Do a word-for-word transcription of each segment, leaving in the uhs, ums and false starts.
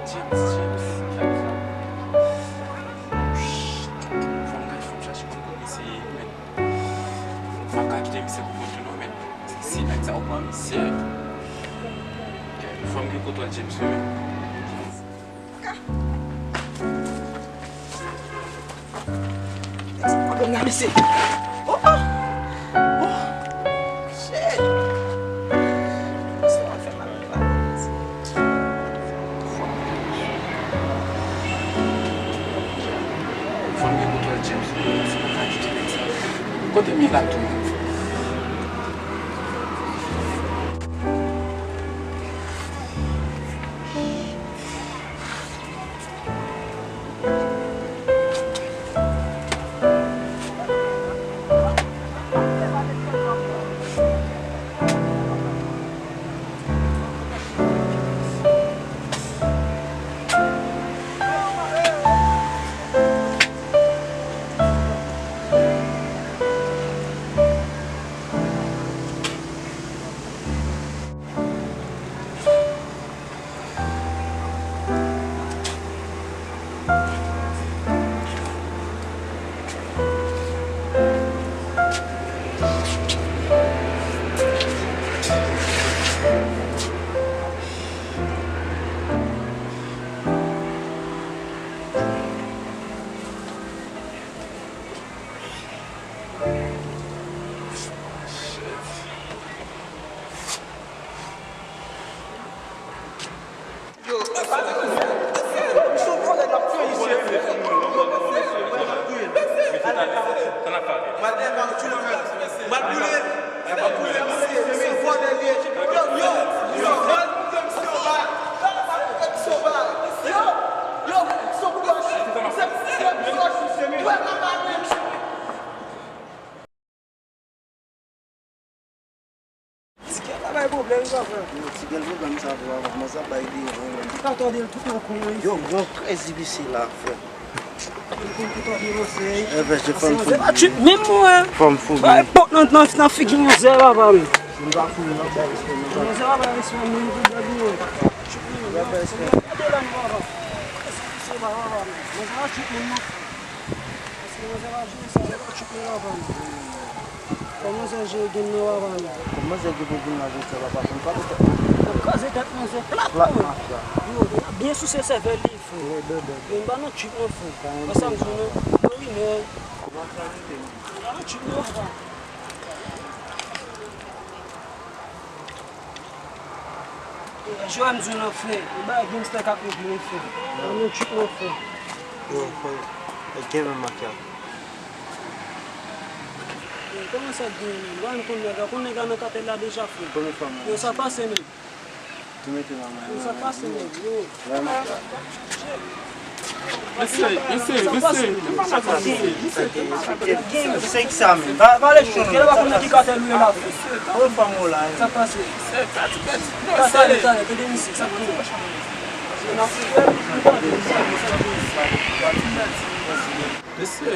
James, James. Fò m gade, fò m chache kote misye ye, men. M pa ka kite misye pou kont li non, men. Si nèg sa yo pran misye, fò m gen kontwòl James wi, men. Nèg sa pran dòm nan, mesye. Oh, oh. Oh. Shit. Mesye, w ap fè mal la, mesye. Fò m gen kontwòl James, mesye, m pa ka kite nèg sa. Kote m ye la tou? Yo, misye yon vòlè, l ap touye misye. Misye, tande, sa n ap pale. Mwen ap boule. Mwen ap boule misye. Misye vòlè li ye. Yo, yo, yo, mwen ap boule misye anba. Yo, yo, misye anba. Yo, yo, misye anba. Misye, misye, misye, misye, misye. Ti gèl la bay pwoblèm sa, frè. Yo, ti gèl pwoblèm sa, frè. Kòman sa bay li, hein? Ou ka tande l tout nan kwen an. Yo, yon krèzi misye la, frè. Li konn tout òdinans, hein. Envès de fanm fou. Manzè pa tchwit menm, mwen. Fanm fou, bay pòt nan, nan, nan figi manzè, papa, men. Si m pa fou, m ap bay respè, men. Manzè pa bay respè, men, pou gade, mwen. Gade la, papa. Krèzi misye la, papa. Manzè pa tchwit menm, non. Paske manzè pa jere sa, se pa tchoup li la, papa m. Fò manzè jere gin nan, papa m. Fò manzè gen pou vin nan jodi a, papa m. Pa pou tèt mwen. Mwen kraze tèt manzè plat, plat, mwen. Mafya. Yo, y ap byen souse sèvèl li, frè. Yo, dodo. Yo, m pa nan tchoup non, frè. Wè sa m di w, non? Yo, wi, men. Kòman sa rete, non? M pa nan tchoup non, papa. Jwè m di w non, frè. E bay gangsta k ap regle, frè. Ann nou tchwit non, frè. Yo, frè. E gen menm makyaj. Yo, kòman sa gen menm? Wè m konn nèg la. Konn nèg la nan katèl la deja, frè. Konbyen fwa, man? Yo, sa pase menm. Mete manman. Sa pase, nèg yo. Mesye, mesye, mesye, mesye, mesye, mesye. Gen sa men. Ba ba le chon. Gen la pa konnen ki katèl ou ye la. Ou fanm ou la. Sa pase. Mesye, pèdi, pèdi. Non, serye. Talè, talè, tande misye, sa pase. Mesye,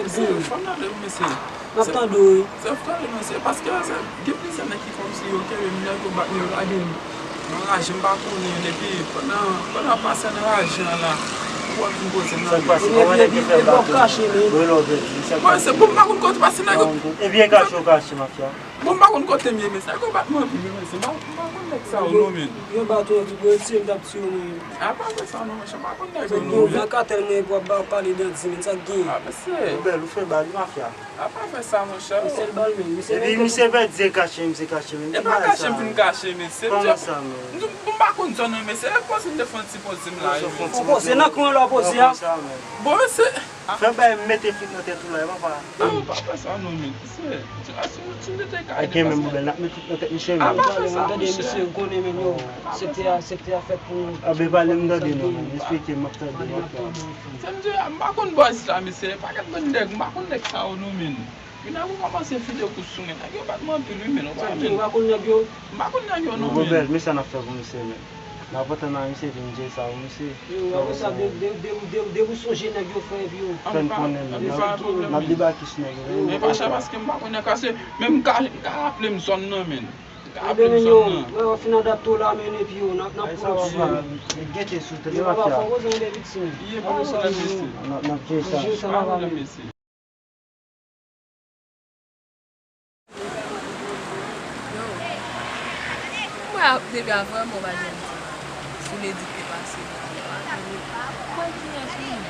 mesye, fò n tande w, mesye. N ap tande w wi. Se fò n tande w, mesye, paske se gen plizyè nèg ki kòmsi yo kenbe m, nèg yo bat m, yo lage m. M anraje, m pa konnen, epi pandan, pandan pase anraje an la, ou wè m vin poze m nan men. Kòman nèg yo fè bat ou? Bwè lò vèdi. Bon, se pou m pa konn kote pase nèg yo. Ebyen kache w kache mafya. Bon, m pa konn kote m ye, mesye, nèg yo bat m anpil wi, mesye, m pa, m pa konn nèg sa yo non, men. Yo bat ou epi pou yo tiye m t ap tiye w wi. A pa vre sa non, monchè, m pa konn nèg yo non, men. Nan katèl mwen pou ap ba w pale dan di men sa k genyen. A mesye. Ou bèl, ou fè bal wi mafya. A pa fè sa, monchè. Misye l bal men, misye Epi mèt misye fè di kache, misye kache men. E pa kache m fin kache, mesye. Kòman sa men? M pa konn zòn nan, mesye. E poze m te fè yon ti poze m la. Poze w fè yon ti Ou poze nan kwen la w poze a. Kòman sa men? Bon, mesye. Fè bay m mete flit nan tèt ou la, e papa. Non, pa fè sa non, men. Se, se, se, se te ka Ak gen menm bèl, n ap met flit nan tèt misye A menm. pa fè sa, Tande misye, monchè. ou konnen men yo. Sektè a, sektè a fèt pou nou. A ben pale m tande non, men. Esplike m ap tande, m ap tande. Se m di, m pa konn bòz la, mesye. Pakèt bann nèg, m pa konn nèg sa yo non, men. Yon nèg ou kòmanse file kou sou men, nèg yo bat m anpil wi, men, ou pa Sa men. di, ou pa konn nèg yo? M pa konn nèg yo non, Bon men. Bèl, men sa n ap fè pou misye, men. N ap antann ak misye, epi m di sa pou misye. Yo, apre sa, de, de, de, de, de ou sonje nèg yo fè epi yo. Fè n konnen, men. N ap, n ap debake sou nèg yo. Men pa chè paske m pa konn nèg, paske menm m ka, m ka raple m zòn nan, men. M ka raple Ebyen m men yo, zòn nan. Wè w ap fin adapte w la, men epi yo, n ap, n ap Ay sa pran w sou ap yo. Gete sou tande Yo pa mafya. fò poze yon de viktim. Ye pa pwoblèm, mesye. N ap, n ap jere sa. Jere sa Pa mafya. Pwoblèm, mesye. Yo, mwen depi avan mwen pa janm di mwen sou Lady k te pase. Mwen kiyès menm?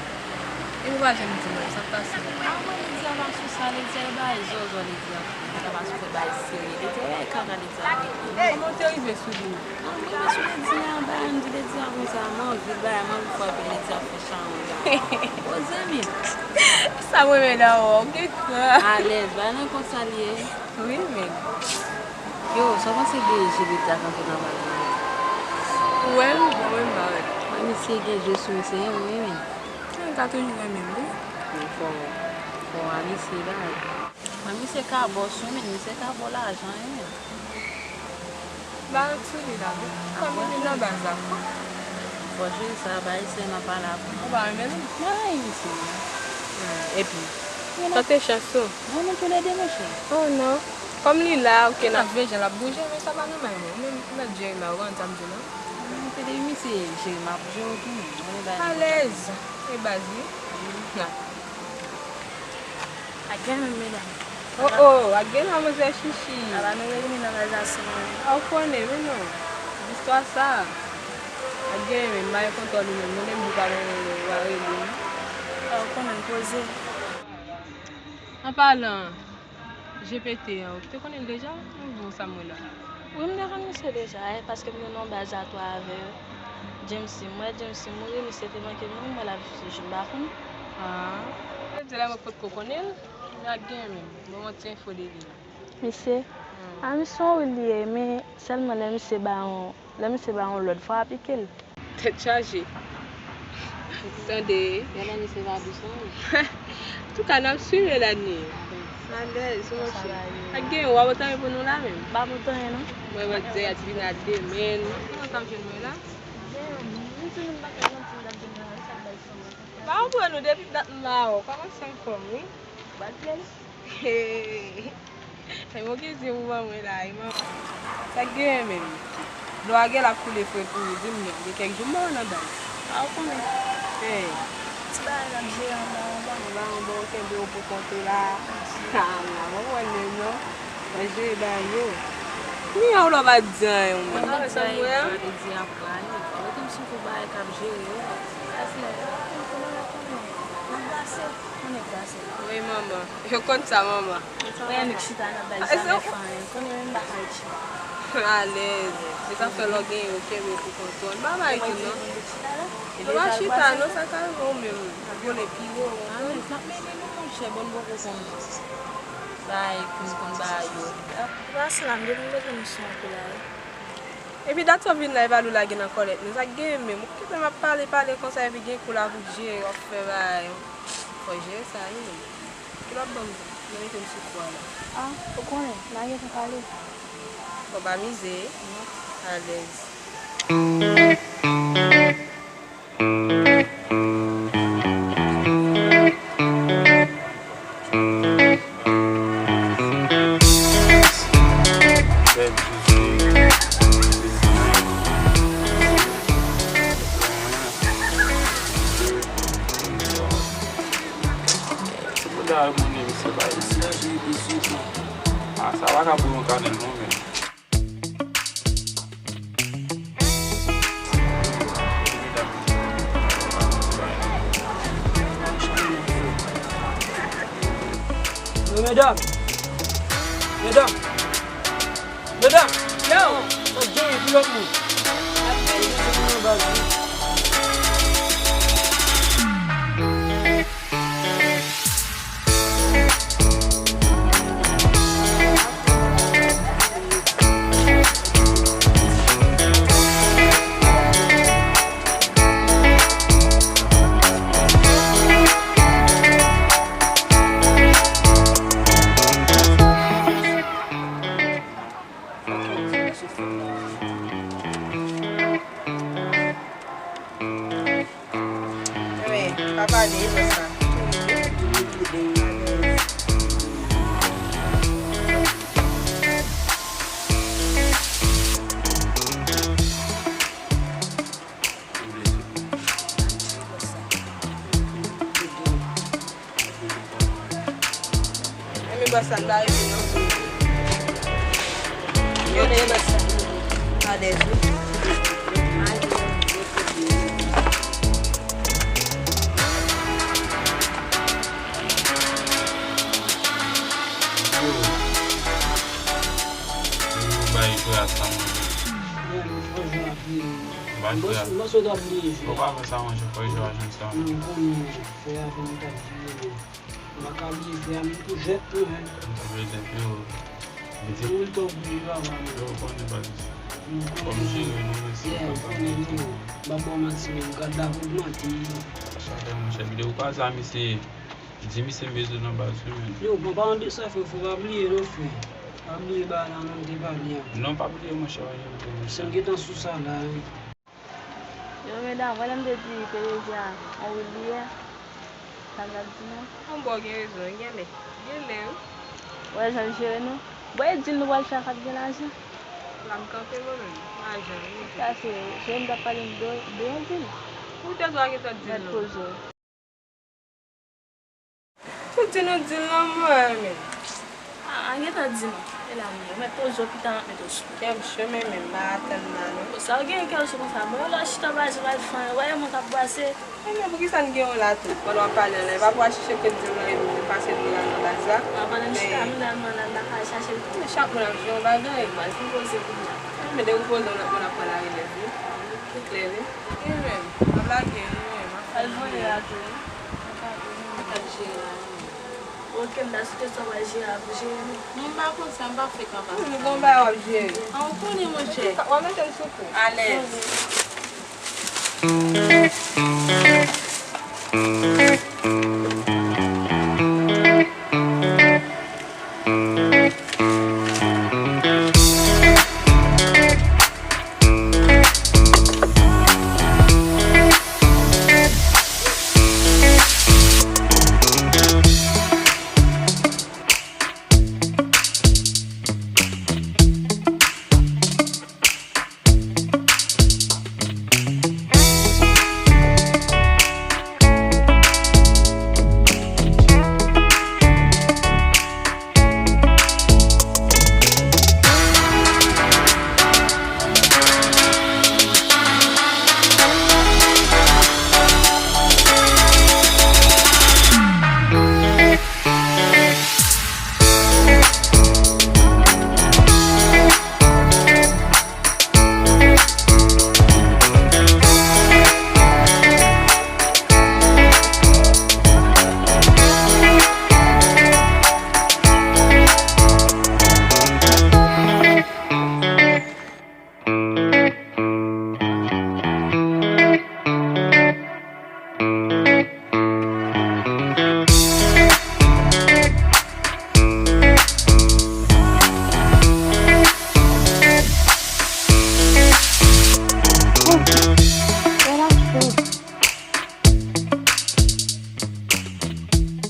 E mwen pa janm di mwen sa k pase. A mwen Lady a pa sou sa, Lady a bay zòzò Lady a. Sa pa sou fè bay serye. Lady a bay kaka Lady a. Kòman w te rive sou li? Mwen rive sou Lady a, bay, m di Lady a konsa, mwen anvi bay, mwen anvi fè anpil Lady a fè chawony. O zanmi. Sa mwen renmen nan ou, ou gen kran. Alèz, bay nan konsa l ye. Wi, men. Yo, sa w panse de je Lady a kanpe nan bal la? Ou wè l? Bon, mwen m pa wè l. Mwen misye gen je sou misye, wi, men. Mwen ka toujou renmen l, wi. Men fò, fò a misye bay. Mwen misye ka bòs wi, men misye ka ba w lajan, wi, men. Ba yo sou li la, wi. Kòm li vin nan baz la. Fò jere sa, bay sè nan pale avè w. Ou pa renmen l? Mwen rayi misye, wi. Epi, tante chans ou. Mwen renmen toulède, monchè. Oh non. Kòm li la, ok, n ap jwe jan l ap bouje, men sa pa nòmal, mwen. Mwen mèt jere la, ou konn sa m di w la. Mwen te di misye jere m ap jere w tou, mwen bay. Alèz. E baz, wi. Ak gen menm medam. Oh, oh, ak gen la manzè chichi. Ala nou reyini nan baz la sou mwen. A, ou konnen, men non. Zistwa sa. Ak gen menm, m pa gen kontwòl ou menm. Mwen menm, m pa gen w a rele m. A, ou konnen, poze. An palan, G P T an, ou te konnen l deja? Ou di w sa m wè la. Wi, m te konn misye deja, e, paske m te nan baz la tou avè yo. James, m wè James mouri, misye te manke mouri, m wè l ap viv toujou, m pa konn. Ah. Sa vle di la mwen potko konnen l, men ak gen menm, ban m yon ti enfo de li. Misye? Hmm. Ah, misye yon wi li ye, men sèlman lè misye ba yon, lè misye ba yon lòd, fò w aplike l. Tèt chaje. Tande. Genlè misye pa dous non. Antouka, n ap swiv la ni. Alèz, monchè. Ak gen w ap antanyen pou nou la menm. M ap antanyen non. Mwen mèt di a t vin a demen. Kòman sa m jwenn mwen la? Gen yon moun, m di nou m pa ka janti m t ap jwenn nan sa bay sou mwen. Pa konprann ou depi dat m la wè w. Kòman sa anfòm wi? Bat pye l. Hey. Ay, mwen gen zye pou ban mwen la, ay, manman. Sa k genyen menm? Dlo a gen l ap koule fre pou ou, di m non. Gen kèk jou m pa wè w nan baz. A, ou konnen. Hey. Ti bagay n ap jere anba, anba. Anba, anba, ou kenbe w pou kont ou la. A, m la, mwen konprann menm non. Mwen jere bagay yo. Kounye a ou la w pa di anyen, ou menm. Mwen pa di anyen, mwen di ap prale. Ou rete m sou kou bagay k ap jere yo. Wi, manman. Yo konn sa, manman. Wè, nou chita nan baz la, men fanyen. Konnen menm m pa ka ret chita. Alèz. Se sa fè lè w genyen, ou kenbe pou kont ou. N pa bay tou, non. Nou pa chita, non, sa ka rive w menm. Vole pi wo, ou konprann? Alèz, n ap mele nou, monchè, bon, nou poko konn bagay, pou nou konn bagay yo. Pase la, m depi m mete nou sou yon kou la, wi. Epi dat sa w vin la, epa l ou lage nan kòlèt. Men sa k genyen menm? Ou kite m ap pale, pale konsa, epi gen kou la pou jere, w ap fè bagay. Fò jere sa, wi, menm. Ki lòt ban m, nan mete m sou kou a la. Ah, ou konnen, n a gentan pale. Bon, pa mize. Alèz. Ah, sa pa ka pou yon kanèl non, men. Yo, medam! Medam! Medam! Yo! Sa k genyen pou lòt moun? Ap vini. Wi, pa pale, e bò sa. Enben bò sa, m ta rete non. Yo, men bò sa. Alèz wi. Yo. Yo, bay jwe a sa, manje. Bay jwe a. Ou pa fè sa, manje, fò jwe a jwenn sa. Non, m konnen, manje. Frè a fè m t ap jwe. M pa ka bliye frè a, menm pou jwèt tou, menm. M t ap jwèt tou. Mwen di. Tout tan pou li papa, menm. Yo, ou konnen, pa di sa. M konnen. Fò m jere nou, men si m pa sa, m konnen, non. M pa ba w manti, menm. Gad la, pou manti. Sa fè, monchè, videyo pa sa, misye. Di misye m bezwen nan baz li, menm. Yo, bon, pa yon de sa, frè, fò pa bliye, non, frè. Pa bliye bagay la, non, m te pale a. Non, pa bliye, monchè, pa janm bliye, monchè. Se m gentan sou sa la, wi. Yo, medam, wè lè m te di Terezia on woul li yè, sa m t ap di nou? Bon, bò gen rezon, genlè. Genlè, wi. Wè jan l jere nou. Bon, e dil nou pral fè a k ap gen lajan? La m kanpe mwen menm, lajan, wi. Sa se, jere m t ap pale m de, de yon dil. Poutèt w a gentan dil nou. Mèt poze w. Tout di nou di l nan mwen menm. Ah, ah, gentan di nou. E la m ye. Ou mèt poze w pita m ap mete w sou. Kè m cho men menm, m pa atann la non. Sa w genyen kè w cho konsa? Bon, e lè w chita anba je m al fè anyen, w wè yon moun k ap brase. Enben, poukisa n gen w la tou? Pandan w ap pale anlè, e pa pou w al chèche kote di l nan epi w pase dlo la nan baz la. Ah, pandan n chita, m nan, m nan, m nan ka al chache l tou. Men chak moun ap jwe yon bagay. Bon, al fin poze kounye a. Enben, depi w poze w, lòt moun ap pran larelèv wi. Li klè wi. Wi menm, m ap lage wi menm. Al voye la tou wi. Mwen pa vle non. Mwen pa jere la non. Ok, m ta swete sa w pral jere a pou jere nou. Non, m pa konn sa, m pa fè kaka. Ou gon bagay w ap jere. An, ou konnen, monchè. W ap mete m sou kou. Alèz.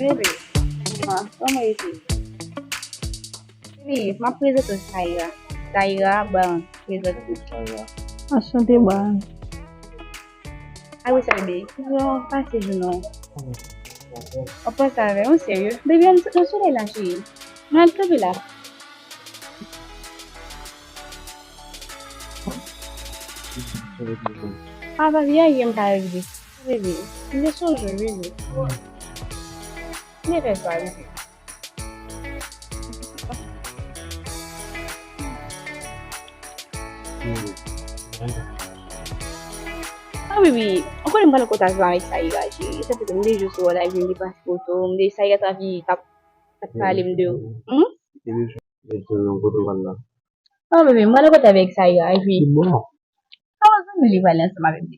Bebe, ah, kòman isi? Bebe, m ap prezante w Saira. Saira, ban prezante. Anchante, ban. A wi, sa, bebe. Kijan w pase jounen w? W ap pase avè m, serye? Bebe, ann sot nan solèy la, cheri. Mwen al kanpe la. A, papi, a, m pa regle. Bebe, m te sonje w, bebe. M te fè sa, bebe. A, bebe, ou konnen m pa nan kontak avèk Saira, cheri. Sa fè m de jou sou wòl la, vin li pase foto. M de Saira t ap, t ap, t ap pale m de ou. Hmm? Mete nan kote w pral la. Oh, bebe, m pral kote avèk Saira, epi. Ki bò? Kòman zanmi li pral ansanm avèk li?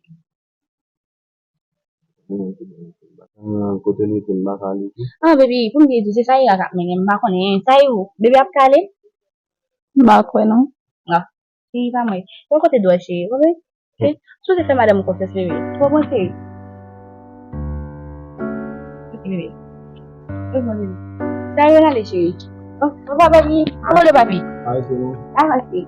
Hmm, kote nou te m pa ka ale tou. Ah, bebe, pou m byen di w, se Saira k ap mennen m, m pa konnen. Saira, bebe ap kale? M pa kwè, non. Ah, cheri pa mwen. Yon kote dwòl, cheri, ok? Ok. Si w te fè madanm ou konfyans, bebe. Ou konprann, cheri? Ok, bebe. Ok, mon bebe. Sa yo rale, cheri. Oh, papa, papi. Papa, le papi. Ay, se bon. Avanse.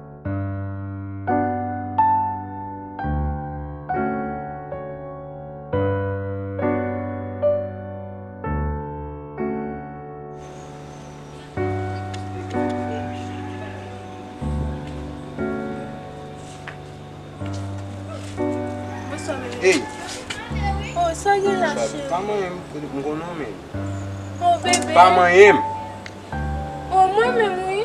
Bonswa, bebe. Hey. Oh, sa gen la, cheri? Pa manyen m, m konnen w menm. Oh, bebe. Pa manyen m. Oh, mwen menm, wi.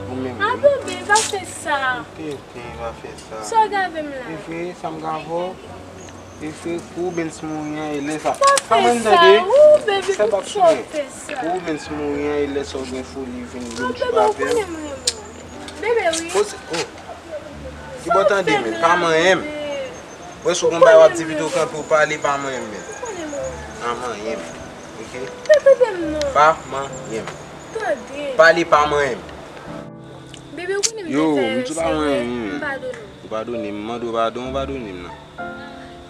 Ou menm, wi. Ah, bebe, pa fè sa. Tenten, pa fè sa. Sa w gade m la? E vre, sa m gade w. E vre, pou Bens mouri an, e lè sa. Pa fè sa, ou, bebe, poukisa w fè sa? Pou Bens mouri an, e lè sa w gen foli vin, vin tchoup avè m. Bebe, wi. Poze, oh. Ki bò tande men, pa manyen m. Wè si w gon bagay w ap di pito w kanpe w pale, pa manyen m men. Pa manyen m. Ok? Pa manyen m. Pale, pa manyen m. Bebe, ou konnen m te fè erè, se vre, m padone w. Ou padone m, m mande w padon, ou padone m nan.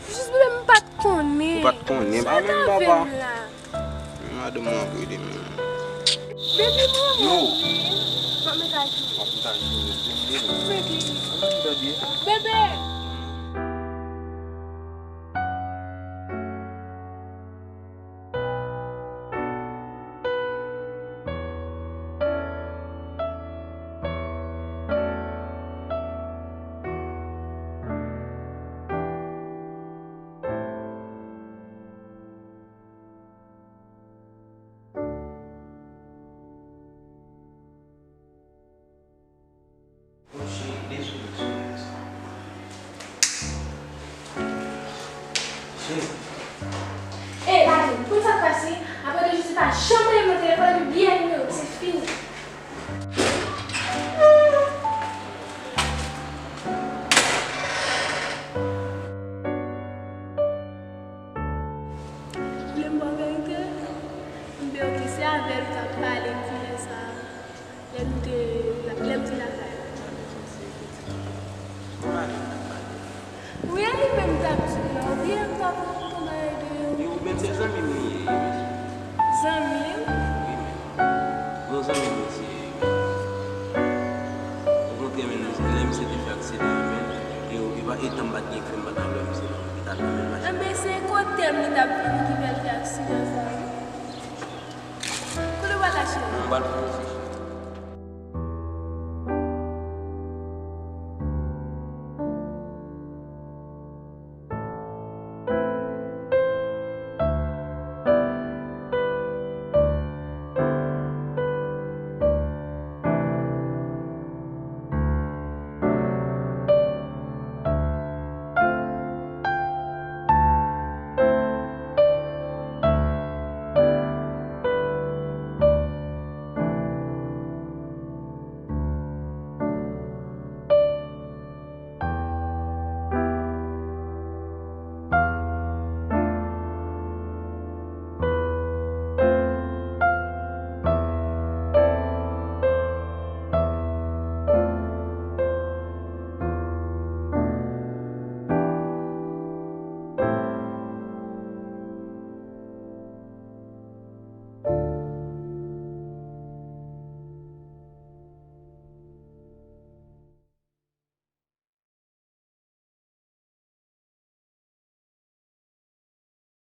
Jis bebe, m pa t konnen. Ou pa t konnen, pa menm papa. Madanm mwen ap rele m. Bebe, mwen mouri. M ap met a jou. M ap met a jou. Bebe. Bebe. Bon, cheri, dezole sou nèg sa. Cheri. Ey, Ladou, konn sa k pase? Apre de jou, se pa janm rele m nan telefòn, epi bliye nimewo m, se fini. Ou vle m ba w verite? M byen, ok, se avè l ou t ap pale kounye sa a. Lè nou te, lè m te lakay ou. Wi, e li menm m t ap di w la. Ou bliye m t ap rakonte w bagay de yo. Yo, men se zanmi m li ye, wi, mesye. Zanmi w? Wi, men. Bon, zanmi m li ye, wi. Okontrè, men, lè misye te fè aksidan an, men, yo, e pa, e tan m pa t gen frè, m pa t ap wè misye, non, li t ap nan men machin. Enben, se kote m li t ap vini ki fè l fè aksidan sa, wi. Kote w pral la, cheri? Non, m pral fè yon ti